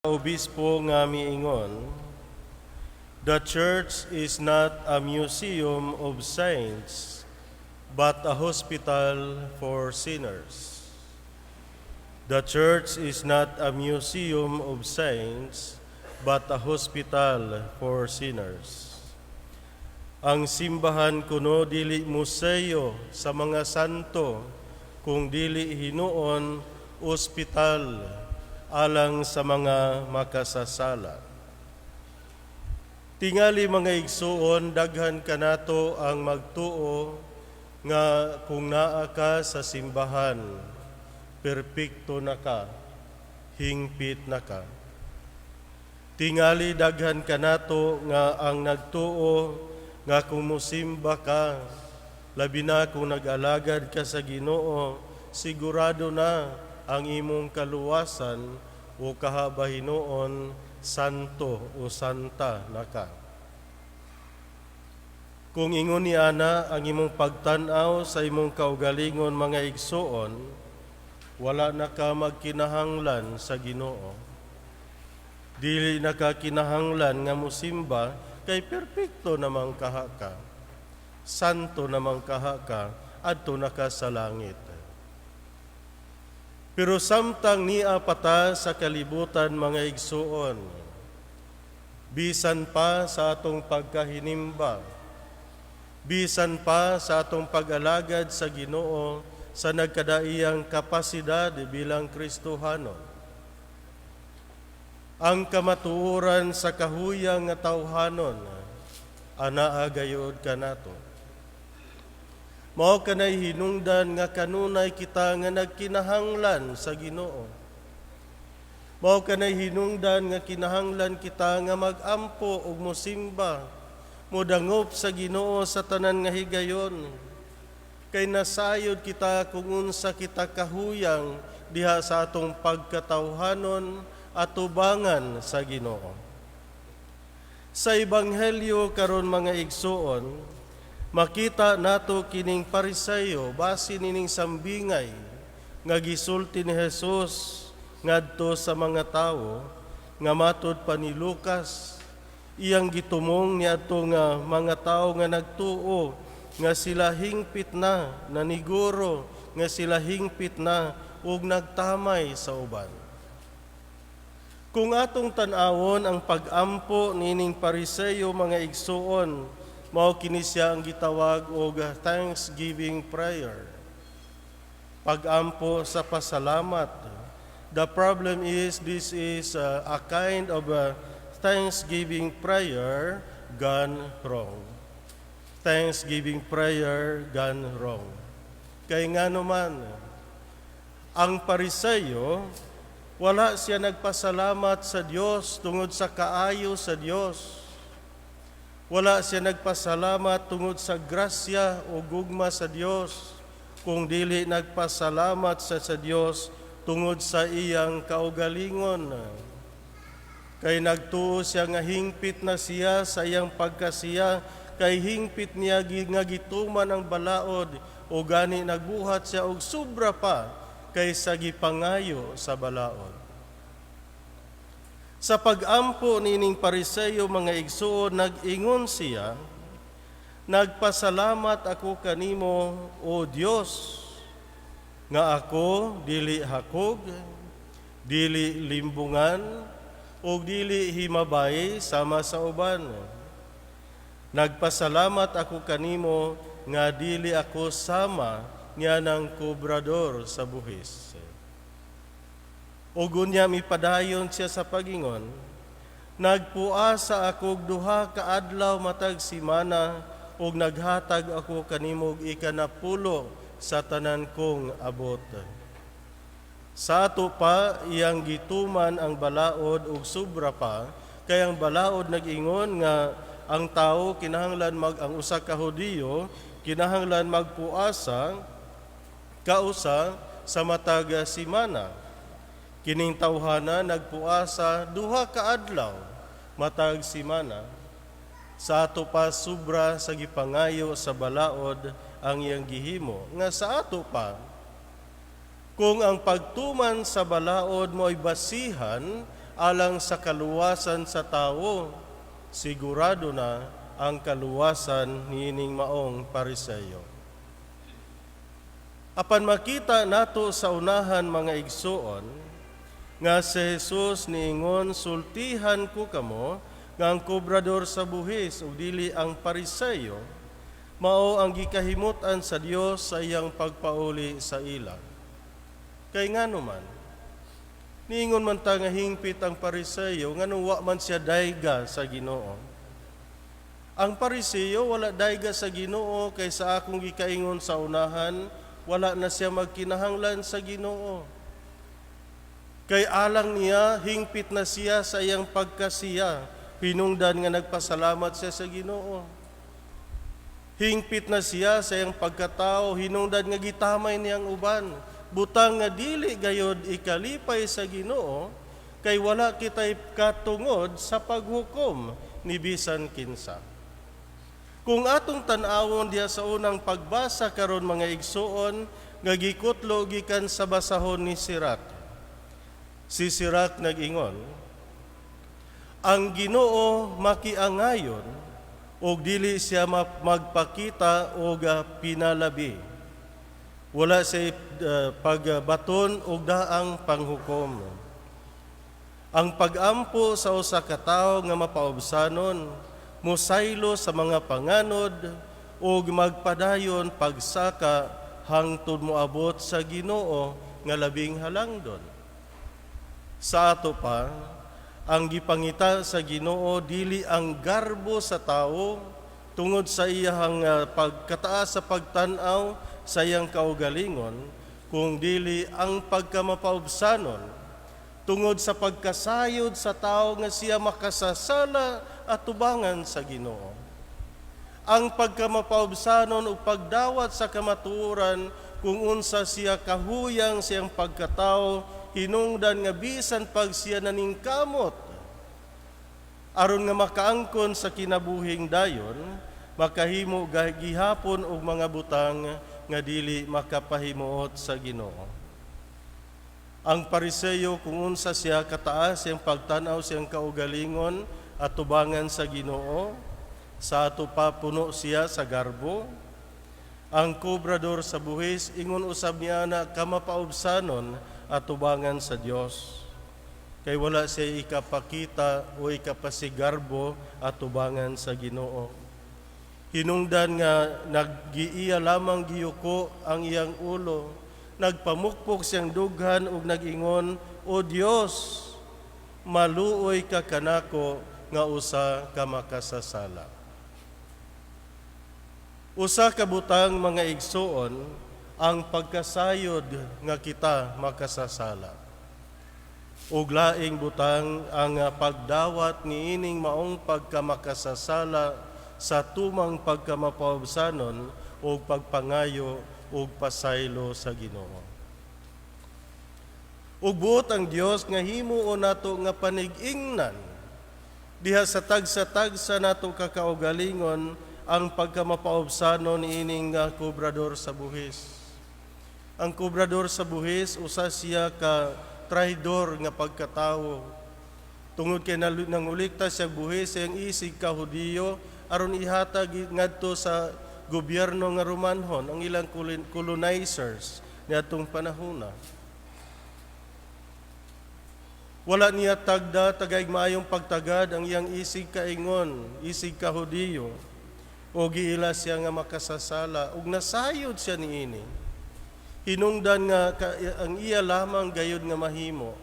Obispo nga miingon, "The church is not a museum of saints, but a hospital for sinners." The church is not a museum of saints, but a hospital for sinners. Ang simbahan kuno dili museo sa mga santo, kung dili hinuon ospital alang sa mga makasasala. Tingali, mga igsuon, daghan kanato ang magtuo nga kung naa ka sa simbahan, perpekto na ka, hingpit na ka. Tingali daghan kanato nga ang nagtuo nga kung musimba ka, labi na kung nag-alagad ka sa Ginoo, sigurado na ang imong kaluwasan o kaha hinuon santo o santa na ka. Kung ingon ni ana ang imong pagtan-aw sa imong kaugalingon, mga igsuon, wala na ka magkinahanglan sa Ginoo. Dili na ka kinahanglan nga musimba kay perpekto namang kaha ka. Santo namang kaha ka, adto na ka sa langit. Pero samtang nia pa ta sa kalibutan, mga igsuon, bisan pa sa atong pagkahinimba, bisan pa sa atong pag-alagad sa Ginoo sa nagkadaiyang kapasidad bilang Kristohanon, ang kamatuoran sa kahuyang nga tawhanon, anaa gayod kanato. Mao kanay hinungdan nga kanunay kita nga nagkinahanglan sa Ginoo. Mao kanay hinungdan nga kinahanglan kita nga mag-ampo ug mosimba, modangop sa Ginoo sa tanan nga higayon. Kay nasayod kita kung unsa kita kahuyang diha sa atong pagkatawhanon atubangan sa Ginoo. Sa ebanghelyo karon, mga igsuon, makita nato kining Pariseyo base nining sambingay nga gisulti ni Jesus ngadto sa mga tawo nga matud pa ni Lucas, iyang gitumong niadto nga mga tawo nga nagtuo nga sila hingpit na naniguro, nga sila hingpit na ug nagtamay sa uban. Kung atong tan-awon ang pag-ampo nining Pariseyo, mga igsuon, mao kini siya ang gitawag og thanksgiving prayer. Pag-ampo sa pasalamat. The problem is this is a kind of a thanksgiving prayer gone wrong. Thanksgiving prayer gone wrong. Kay nga naman, ang Pariseyo, wala siya nagpasalamat sa Dios tungod sa kaayo sa Dios. Wala siya nagpasalamat tungod sa grasya o gugma sa Dios, kung dili nagpasalamat sa Dios tungod sa iyang kaugalingon. Kay nagtuo siya nga hingpit na siya sa iyang pagkasiya, kay hingpit niya nga gituman ang balaod, o gani nagbuhat siya og sobra pa kaysa gipangayo sa balaod. Sa pag-ampo nining Pariseyo, mga igsuon, nag-ingon siya, "Nagpasalamat ako kanimo, O Dios, nga ako dili hakog, dili limbungan, ug dili himabay sama sa uban. Nagpasalamat ako kanimo nga dili ako sama nianang kobrador sa buhis." Ug unya mipadayon siya sa pagingon, "Nagpuasa ako og duha ka adlaw matag semana ug naghatag ako kanimo og ikanapulo sa tanan kong abot." Sa ato pa, iyang gituman ang balaod ug sobra pa, kay ang balaod nag-ingon nga ang tao kinahanglan mag ang usa ka Hudiyo kinahanglan magpuasa kausa sa matag semana. Kining tawhana nagpuasa duha ka adlaw matag semana. Sa ato pa, sobra sa gipangayo sa balaod ang iyang gihimo. Nga sa ato pa, kung ang pagtuman sa balaod mo'y basihan alang sa kaluwasan sa tawo, sigurado na ang kaluwasan niining maong Pariseyo. Apan makita nato sa unahan, mga igsuon, nga si Jesus niingon, "Sultihan ko kamo nga ang kobrador sa buhis ug dili ang Pariseyo mao ang gikahimut-an sa Dios sa iyang pagpauli sa ila." Kay ngano man? Niingon man ta nga hingpit ang Pariseyo, ngano wa man siya dayga sa Ginoo? Ang Pariseyo wala dayga sa Ginoo kay sa akong gikaingon sa unahan, wala na siya magkinahanglan sa Ginoo. Kay alang niya, hingpit na siya sa iyang pagkasiya, hinungdan nga nagpasalamat siya sa Ginoo. Hingpit na siya sa iyang pagkatao, hinungdan nga gitamay niyang uban. Butang nga dili gayod ikalipay sa Ginoo, kay wala kita'y katungod sa paghukom ni bisan kinsa. Kung atong tan-awon diha sa unang pagbasa karon, mga igsuon, nga gikutlo gikan sa basahon ni Sirac. Si Sirac nag-ingon, "Ang Ginoo makiangayon ug dili siya magpakita og pinalabi. Wala siya pagbaton og daang panghukom." Ang pag-ampo sa usa ka tawo nga mapaubsanon mosaylo sa mga panganod ug magpadayon pagsaka hangtod moabot sa Ginoo nga labing halangdon. Sa ato pa, ang gipangita sa Ginoo dili ang garbo sa tao tungod sa iyang pagkataas sa pagtan-aw sa iyang kaugalingon, kung dili ang pagkamapaubsanon tungod sa pagkasayod sa tao nga siya makasasala at tubangan sa Ginoo. Ang pagkamapaubsanon ug pagdawat sa kamatuoran kung unsa siya kahuyang siyang pagkatao, hinungdan nga bisan pag siya naningkamot aron nga makaangkon sa kinabuhing dayon, makahimo gihapon og mga butang nga dili makapahimuot sa Ginoo. Ang Pariseyo, kung unsa siya kataas siyang pagtan-aw siyang kaugalingon at tubangan sa Ginoo, sa ato pa puno siya sa garbo. Ang kobrador sa buhis, ingon usab niya na kamapaubsanon at tubangan sa Dios. Kay wala siya ikapakita o ikapasigarbo at tubangan sa Ginoo. Hinungdan nga naggiiya lamang giyuko ang iyang ulo, nagpamukpok siyang dughan ug nag-ingon, "O Dios, maluoy ka kanako nga usa ka makasasala." Usa ka butang, mga igsuon, ang pagkasayod nga kita makasasala. Ug laing butang ang pagdawat niining maong pagkamakasasala sa tumang pagkamapaubsanon ug pagpangayo ug pasaylo sa Ginoo. Ug buot ang Dios nga himuon nato nga panig-ingnan diha sa tagsa-tagsa nato kakaugalingon ang pagkamapaubsanon niining nga kobrador sa buhis. Ang kobrador sa buhis, usa siya ka traidor nga pagkatawo. Tungod kay nangulikta siya buhis sa iyang isig ka Hudiyo aron ihatag ngadto sa gobyerno nga Romanhon, ang ilang colonizers niadtong panahona. Wala niya tagda tagaig maayong pagtagad ang iyang isig kaingon, isig ka Hudiyo. O giila siya nga makasasala ug nasayod siya niini. Hinungdan nga ang iya lamang gayud nga mahimo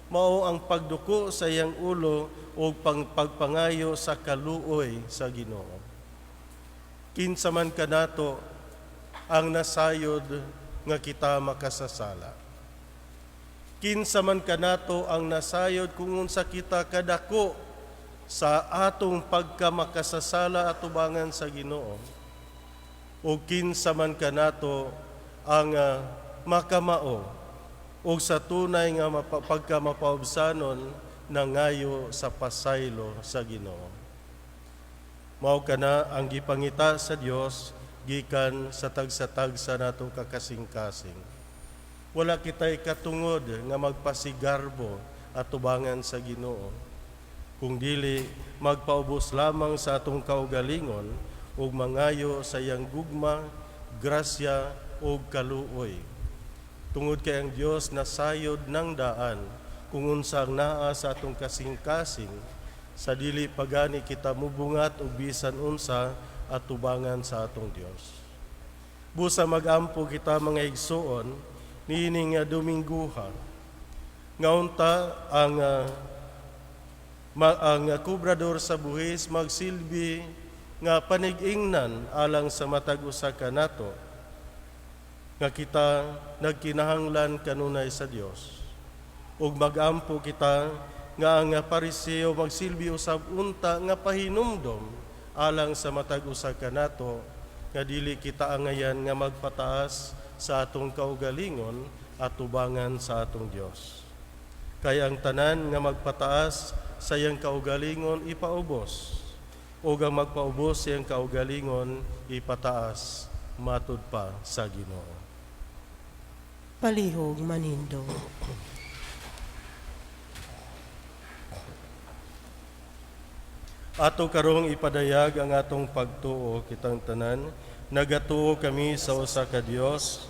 mao ang pagduko sa iyang ulo ug pagpangayo sa kaluoy sa Ginoo. Kinsa man kanato ang nasayod nga kita makasasala? Kinsa man kanato ang nasayod kung unsa kita kadako sa atong pagkamakasasala at tubangan sa Ginoo? O kinsa man kanato ang makamao o sa tunay nga pagkamapaubsanon nangayo sa pasaylo sa Ginoo? Mao kana ang gipangita sa Dios gikan sa tagsa-tagsa nato kakasing-kasing. Wala kita'y katungod nga magpasigarbo atubangan sa Ginoo. Kung dili, magpaubos lamang sa atong kaugalingon ug mangayo sa iyang gugma, grasya ug kaluoy. Tungod kay ang Dios nasayod ng daan kung unsa ang naa sa atong kasing-kasing sa dili pagani kita mubungat og bisan unsa atubangan sa atong Dios. Busa magampo kita, mga igsuon, niini nga Domingguha. Nga unta ang kubrador sa buhis magsilbi nga panig-ingnan alang sa matag usa kanato nga kita nagkinahanglan kanunay sa Dios. Ug magampo kita nga ang Pariseo magsilbi usab unta nga pahinumdom alang sa matag usa kanato nga dili kita angayan nga magpataas sa atong kaugalingon atubangan sa atong Dios. Kay ang tanan nga magpataas sa iyang kaugalingon ipaubos, ug ang magpaubos sa iyang kaugalingon ipataas, matud pa sa Ginoo. Palihog manindog. Ato karong ipadayag ang atong pagtuo. Kitang tanan, nagatuo kami sa usa ka Dios.